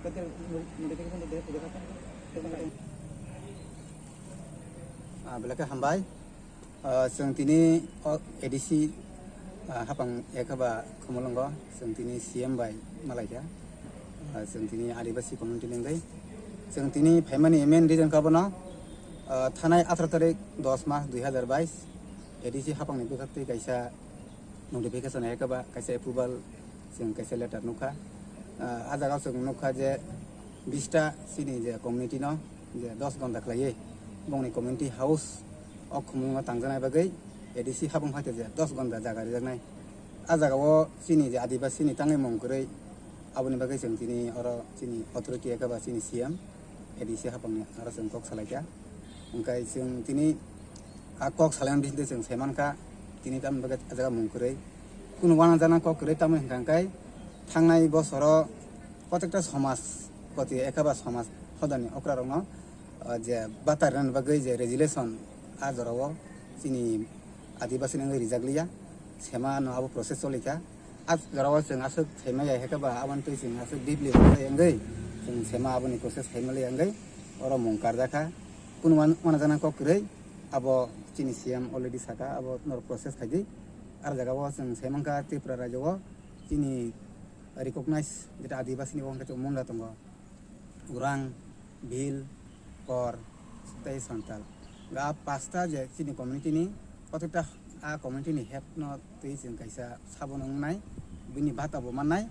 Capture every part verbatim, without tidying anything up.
Ah, belai khe hambai. Ah, chwng tini o A D C, ah, hapang ekha ba Khumulwngo, chwng tini C M bai malaikha. Ah, chwng tini Adibasi community ni wngwi. Chwng tini phaimani main reason kha bono, ah, thanai atharo tarik dos mas dui hazar bais A D C hapangni bwkhaktwi kaisa notification hai khe ba kaisa approval chwng kaisa letter nukha. Ah, ah jaga o chwng nukha je bista chini je community no je dos gonta khlaiwi bongni community house o Khumulwngo tangjaknai bagwi A D C hapang phaikhe je dos gonta jaga rijaknai. Ah jaga o chini je Adibasi ni tangwi mung kwrwi, aboni bagwi chwng chini oro chini authority hai khe ba chini C M A D C hapangni aro chwng kok salaikha. Hwnkhe chwng tini a kok salaimani bisingtwi chwng sai mankha, tini tamni bagwi ah jaga mung kwrwi. Kunu uanajaknai kok kwrwi tamni hwnkha hwnkhe thangnai bosoro protekta somaj poti ekha ba somaj hodani okrarokno, ah, je bata rwnani bagwi je resolution ah jorao chini Adibasi ni wngwi rijak liya, sema no abo process cholikha. Ah jorao chwng aswk saimaya hai khe ba aboni twi chwng aswk deeply wngwi chwng sema aboni process saimaliya wngwi oro mung karjakha. Kunu uan-, uanajaknai kok kwrwi abo chini C M already saka abo norok process khaidi. Ar jaga o chwng sai mankha Tripura rajyo o chini recognize jeta Adibasi ni bo hwnkhe munda tongo. Urang, Bhil, Kor, tei Santal. Ga pasta je chini community ni, kotokta a community ni head no twi chwng kaisa sabono wngnai, bini bata bo mannai,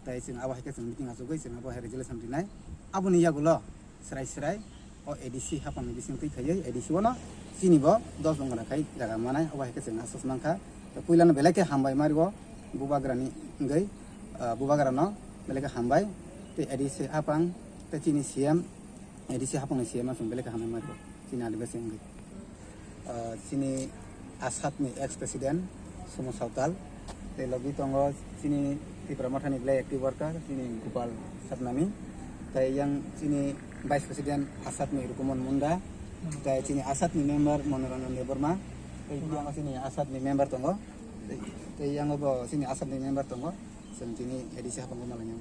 tei chwng abo hai khe chwng meeting achugwi chwng abo hai resolution rinai. Aboni yagulo srai srai o A D C hapang ni bising twi khaiwi A D C o no chini bo dos gongra khai jaga manai, abo hai khe chwng asos mankha. Puilano belai khe hambai mario bubagrani wngwi, ah, bubagrano belai khe hambai. Tei A D C hapang tei chini C M, A D C hapangni C M no chwng belai khe hambai mario chini Adibasi wngwi. Ah, chini ASAD ni ex president Sumo Sautal, tei logi tongo chini Tipra Mothani belai active worker chini Gopal Satnami, tei yang chini vice president ASAD ni Rukumon Munda, tei chini ASAD ni member Manoranjan Debbarma, tei yang chini ASAD ni member tongo. Tei, tei yang bo chini ASAD ni member tongo, chwng chini A D C hapang malai nang.